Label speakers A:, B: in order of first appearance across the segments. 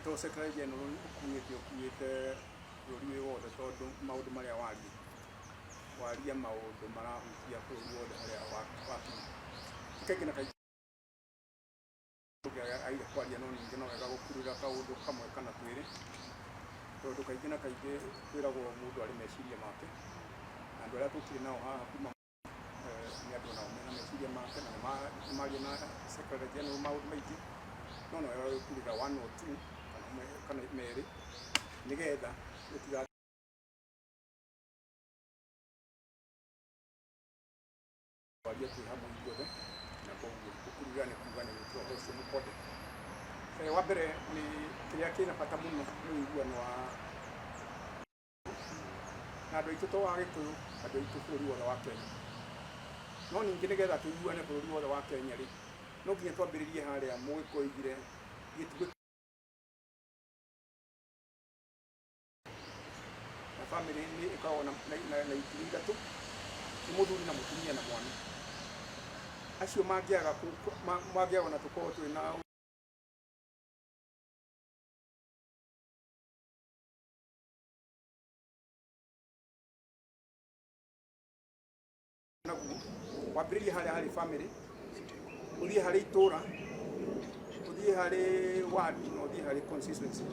A: To Secretary General ũkuĩte ũkuĩte bũrũri wĩ wothe tondũ maũndũ marĩa waria waria maũndũ marahutia bũrũri wothe harĩa wakinya. Ti kaingĩ na kaingĩ ũngĩagire kwaria no ningĩ no wega gũkurura kaũndũ kamwe kana twĩrĩ tondũ kaingĩ na kaingĩ kwĩragwo mũndũ arĩ meciria make na andũ arĩa tũkire nao haha kuma nĩ andũ onao mena meciria make na nĩmaria na Secretary General maũndũ maingĩ no no wega gũkurura one or two kana ũmwe kana merĩ nĩgetha gũtiga Twaria twĩ hamwe ithuothe na koguo gũkurura nĩ kuga nĩ gwĩkĩra ũhoro ũcio mũkonde. Wa mbere nĩ kĩrĩa kĩna bata mũno nĩ ũiguano wa na andũ aitũ to a Gĩkũyũ, andũ aitũ bũrũri wothe wa Kenya. No ningĩ nĩgetha tũiguane bũrũri wothe wa Kenya rĩ, no nginya twambĩrĩrie harĩa Mũgĩkũyũ oigire gĩtugĩ na famĩlĩ nĩ ĩkoragwo na itugĩ ithatũ, nĩ mũthuri na mũtumia na mwana. Acio mangĩaga mangĩaga ona tũkorwo twĩna naguo wambĩrĩrie harĩa harĩ family ũthiĩ harĩ itũra ũthiĩ harĩ ward na ũthiĩ harĩ constituency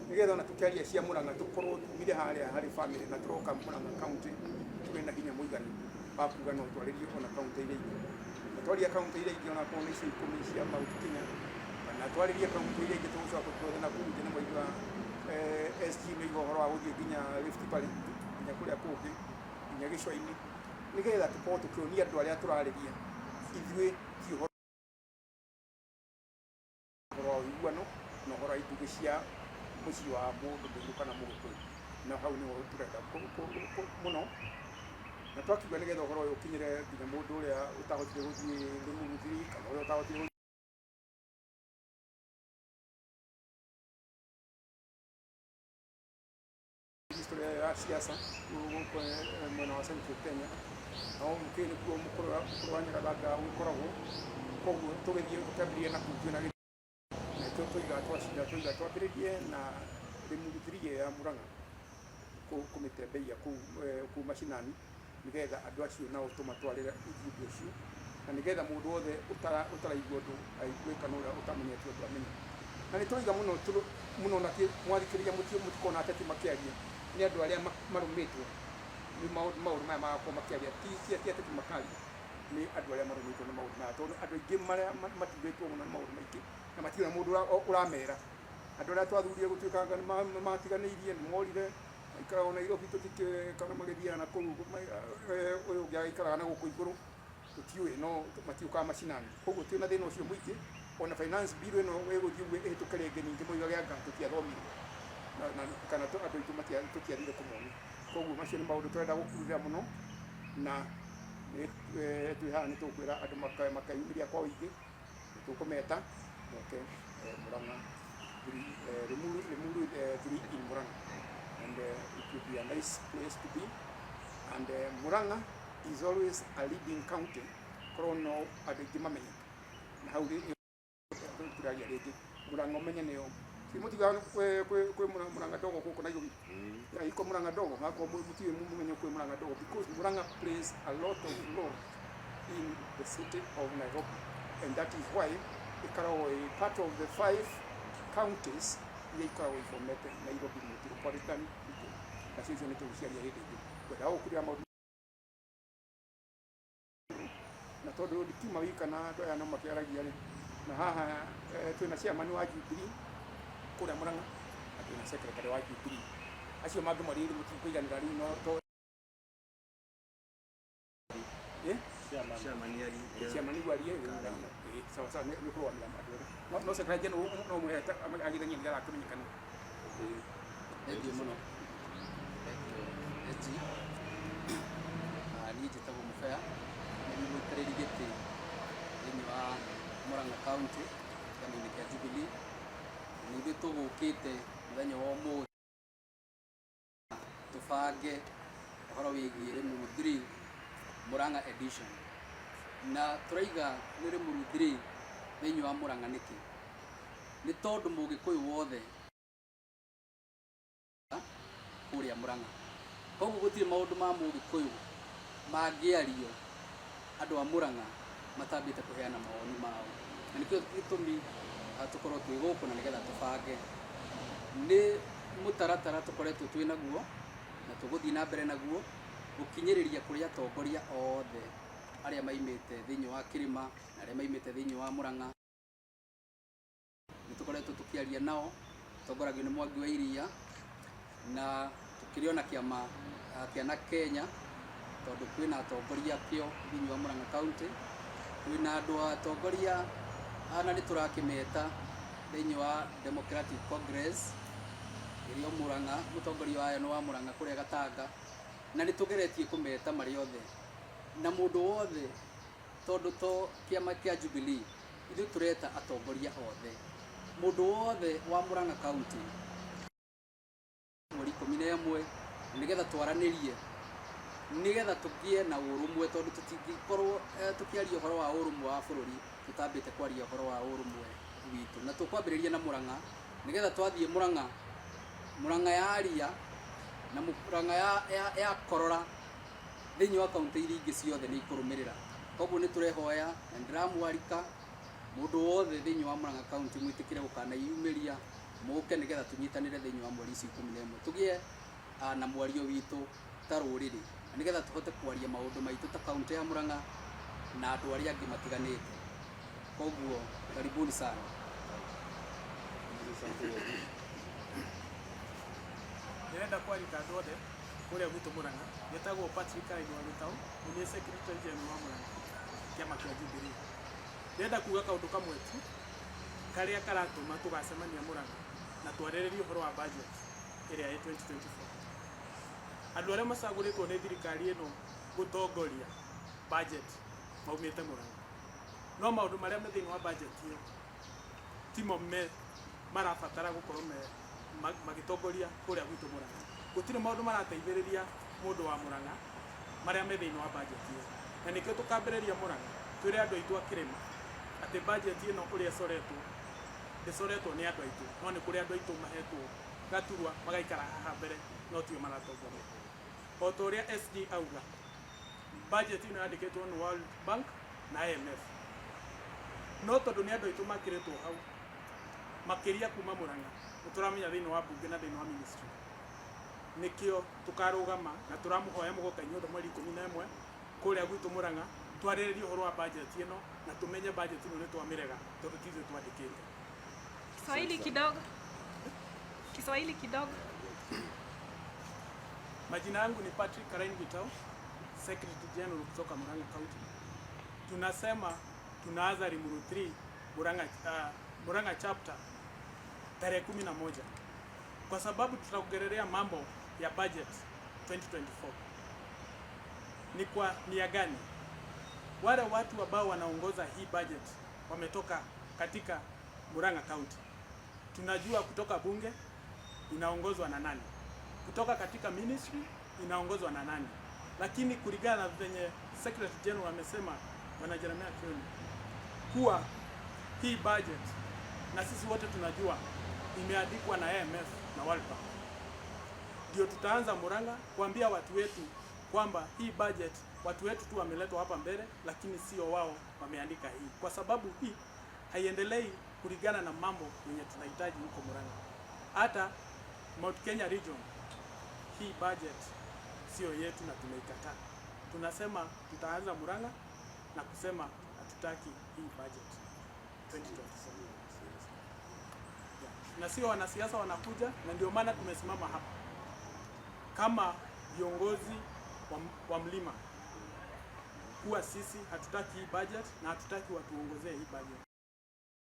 A: nĩgetha ona tũkĩaria cia Murang'a tũkorwo tumire harĩa harĩ family na tũroka Murang'a county tũrĩ na hinya mũiganu wa kuga no twarĩrie ona county iria ingĩ na twaria county iria ingĩ ona korwo nĩ icio ikũmi cia Mount Kenya kana twarĩrie county iria ingĩ tũgũcoka tũtwethe na kũu nja nĩ mwaigua SG nĩ oiga ũhoro wa gũthiĩ nginya Rift Valley nginya kũrĩa kũngĩ nginya gĩcũa-inĩ nĩgetha tũkorwo tũkĩonia andũ arĩa tũrarĩria ithuĩ ti ũhoro wa ũiguano na ũhoro wa itugĩ cia mũciĩ wa mũndũ mũirũ kana mũgĩkũyũ na hau nĩho tũrenda mũno na twakiuga nĩgetha ũhoro ũyũ ũkinyĩre nginya mũndũ ũrĩa ũtahotire gũthiĩ Limuru 3 kana ũrĩa ũtahotire gũthiĩ history ya siasa gũkũ mwena wa Central Kenya na mũkĩũĩ nĩkuo mũkũrũ wa Nyagathanga ũgĩkoragwo koguo tũgĩthiĩ tũkĩambĩrĩria na kũu twĩna na nĩkĩo twoiga twacinda twoiga twambĩrĩrie na Limuru 3 ya Murang'a kũmĩtembeia kũu kũu macinani nĩgetha andũ acio nao tũmatwarĩre ujumbe ũcio na nĩgetha mũndũ wothe ũtaraigua ũndũ aigue kana ũrĩa ũtamenyete ũndũ amenye. Na nĩ tũraiga mũno mũno na mwathikĩrĩria mũtikona ateti makĩaria nĩ andũ arĩa marũmĩtwo nĩ maũndũ maya magakorwo makĩaria ti ateti makaria nĩ andũ arĩa marũmĩtwo nĩ maũndũ maya tondũ andũ aingĩ marĩa maturĩtwo mũno nĩ maũndũ maingĩ na matirĩ na mũndũ ũramera. Andũ arĩa twathurire gũtuĩka anga nĩ matiganĩirie nĩ morire maikaraga o Nairobi tũtikĩũĩ kana magĩthiaga na kũu ũyũ ũngĩ agĩikaraga na gũkũ igũrũ tũtiũĩ no matiũkaga macinani. Koguo twĩna thĩna ũcio mũingĩ ona finance bill ĩno ĩgũthiĩ ũguo ĩhĩtũke rĩngĩ ningĩ moigage anga tũtiathomire kana andũ aitũ tũtiathire kũmonia. Koguo macio nĩ maũndũ tũrenda gũkururĩra mũno na twĩ haha nĩ tũkwĩra andũ makeyumĩria kwa ũingĩ. Nĩ tũkũmeta moke Murang'a Limuru, Limuru 3 in Murang'a and it will be a nice place to be and Murang'a is always a leading county korwo no andũ aingĩ mamenye na hau tũraria rĩngĩ Murang'a ũmenye nĩyo si mũtigaga kwĩ Murang'a ndogo gũkũ Nairobi ya iko Murang'a ndogo hakorwo mũtiũĩ mũmenye kwĩ Murang'a ndogo because Murang'a plays a lot of role in the city of Nairobi and that is why ĩkoragwo ĩ part of the five counties iria ikoragwo ifomete Nairobi Metropolitan Region nacio icio nĩ tũgũciaria hĩndĩ ĩngĩ ngwendaga gũkurĩra maũndũ na tondũ ndikiuma wika na andũ aya no makĩaragia rĩ na haha twĩna chairman wa Jubilee kũrĩa Murang'a na twĩna secretary wa Jubilee acio mangĩ mwarĩrĩ mũtikũiganĩra rĩu no Eh?
B: Chairman arie.
A: Chairman nĩguo arie sawa sawa nĩ kũrũgamĩra andũ othe. No secretary general no mũhe agithanie nĩgetha akĩmenyekane.
B: Thengiũ mũno. Thengiũ SG. Niĩ njĩtagwo Mũbea, nĩ niĩ mũikarĩri gĩtĩ thĩinĩ wa Murang'a County kĩama-inĩ kĩa Jubilee. Na nĩ ithuĩ tũgũkĩte mũthenya wa ũmũthĩ tũbange ũhoro wĩgiĩ Limuru 3 Murang'a edition. Na tũraiga nĩ Limuru 3 thĩinĩ wa Murang'a nĩkĩ? Nĩ tondũ Mũgĩkũyũ wothe kũrĩa Mũrang'a, koguo gũtirĩ maũndũ ma Mũgĩkũyũ mangĩario andũ a Mũrang'a matambĩte kũheana mawoni mao. Na nĩkĩo gĩtũmi tũkorwo twĩ gũkũ, na nĩgetha tũbange. Nĩ mũtaratara tũkoretwo twĩ naguo na tũgũthiĩ na mbere naguo gũkinyĩrĩria kũrĩ atongoria othe arĩa maimĩte thĩinĩ wa kĩrĩma na arĩa maimĩte thĩinĩ wa Mũrang'a. Nĩ tũkoretwo tũkĩaria nao, tongoragio nĩ Mwangi wa Iria, na tũkĩrĩ ona kĩama kĩa na Kenya, tondũ kwĩna atongoria akĩo thĩinĩ wa Murang'a County, kwĩna andũ atongoria na nĩ tũrakĩmeta thĩinĩ wa Democratic Congress ĩrĩa o Murang'a, mũtongoria wayo nĩ wa Murang'a kũrĩa Gatanga, na nĩ tũgeretie kũmeta marĩ othe na mũndũ wothe, tondũ to kĩama kĩa Jubilee, ithuĩ tũreta atongoria othe, mũndũ wothe wa Murang'a County mweri 11, nĩgetha twaranĩrie, nĩgetha tũgĩe na ũrũmwe, tondũ tũtingĩkorwo tũkĩaria ũhoro wa ũrũmwe wa bũrũri tũtambĩte kwaria ũhoro wa ũrũmwe witũ. Na tũkwambĩrĩria na Murang'a, nĩgetha twathiĩ Murang'a, Murang'a yaria na Murang'a ya korora, thĩinĩ wa kaunti iria ingĩ ciothe nĩ ikũrũmĩrĩra. Koguo nĩ tũrehoya na nĩndĩramwarika mũndũ wothe thĩinĩ wa Murang'a County mwĩtĩkĩre gũkaneyumĩria, mũke nĩgetha tũnyitanĩre thĩinĩ wa mweri icio 11, tũgĩe na mwario witũ ta rũrĩrĩ, na nĩgetha tũhote kwaria maũndũ maitũ ta kaunti ya Murang'a na andũ arĩa angĩ matiganĩte. Koguo karibuni sana.
A: Ndĩrenda kwarika andũ othe kũrĩa gwitũ Murang'a. Njĩtagwo Patrick Karaini wa Gĩtaũ, nĩ niĩ Secretary General wa Murang'a, kĩama kĩa Jubilee. Ndĩrenda kuga kaũndũ kamwe tu karĩa karatũma tũgacemania Murang'a na twarĩrĩrie ũhoro wa budget ĩrĩa ĩ 2024. Andũ arĩa macagũrĩtwo nĩ thirikari ĩno gũtongoria budget maumĩte Murang'a, no maũndũ marĩa me thĩinĩ wa budget ĩyo timo me marabatara gũkorwo me magĩtongoria kũrĩa gwitũ Murang'a. Gũtirĩ maũndũ marateithĩrĩria mũndũ wa Murang'a marĩa me thĩinĩ wa budget ĩyo, na nĩkĩo tũkambĩrĩria Murang'a twĩre andũ aitũ a kĩrĩma atĩ budget ĩno ũrĩa ĩcoretwo, ndĩcoretwo nĩ andũ aitũ, no nĩ kũrĩ andũ aitũ mahetwo gaturwa magaikara haha mbere, no tio maratongoria. O ta ũrĩa SG auga, budget ĩno yandĩkĩtwo nĩ World Bank na IMF, no tondũ nĩ andũ aitũ makĩrĩtwo hau makĩria kuma Murang'a, nĩ tũramenya thĩinĩ wa bunge na thĩinĩ wa ministry, nĩkĩo tũkarũgama na tũramũhoya mũgoka inyuothe mweri 11 kũrĩa gwitũ Murang'a, twarĩrĩrie ũhoro wa budget ĩno na tũmenye budget ĩno nĩ twamĩrega, tondũ ti ithuĩ twandĩkĩte.
C: Kiswahili kidogo. Kiswahili kidogo.
A: Majina yangu ni Patrick Karaini Gitau, Secretary General kutoka Murang'a County. Tunasema tunaanza Limuru 3 Murang'a, Murang'a chapter tarehe 11 kwa sababu tutaongelea mambo ya budget 2024. Ni kwa nia gani? Wale watu ambao wanaongoza hii budget wametoka katika Murang'a County. Tunajua kutoka bunge inaongozwa na nani, kutoka katika ministry inaongozwa na nani, lakini kulingana na venye Secretary General amesema, Bwana Jeremiah Kioni, kuwa hii budget na sisi wote tunajua imeandikwa na IMF na World Bank, ndio tutaanza Murang'a kuambia watu wetu kwamba hii budget watu wetu tu wameletwa hapa mbele, lakini sio wao wameandika hii, kwa sababu hii haiendelei kulingana na mambo yenye tunahitaji huko Murang'a. Hata Mount Kenya region, hii budget sio yetu na tumeikataa. Tunasema tutaanza Murang'a na kusema hatutaki hii budget 2024. Yeah. Na sio wanasiasa wanakuja, na ndio maana tumesimama hapa kama viongozi wa mlima kuwa sisi hatutaki hii budget na hatutaki watuongozee hii budget.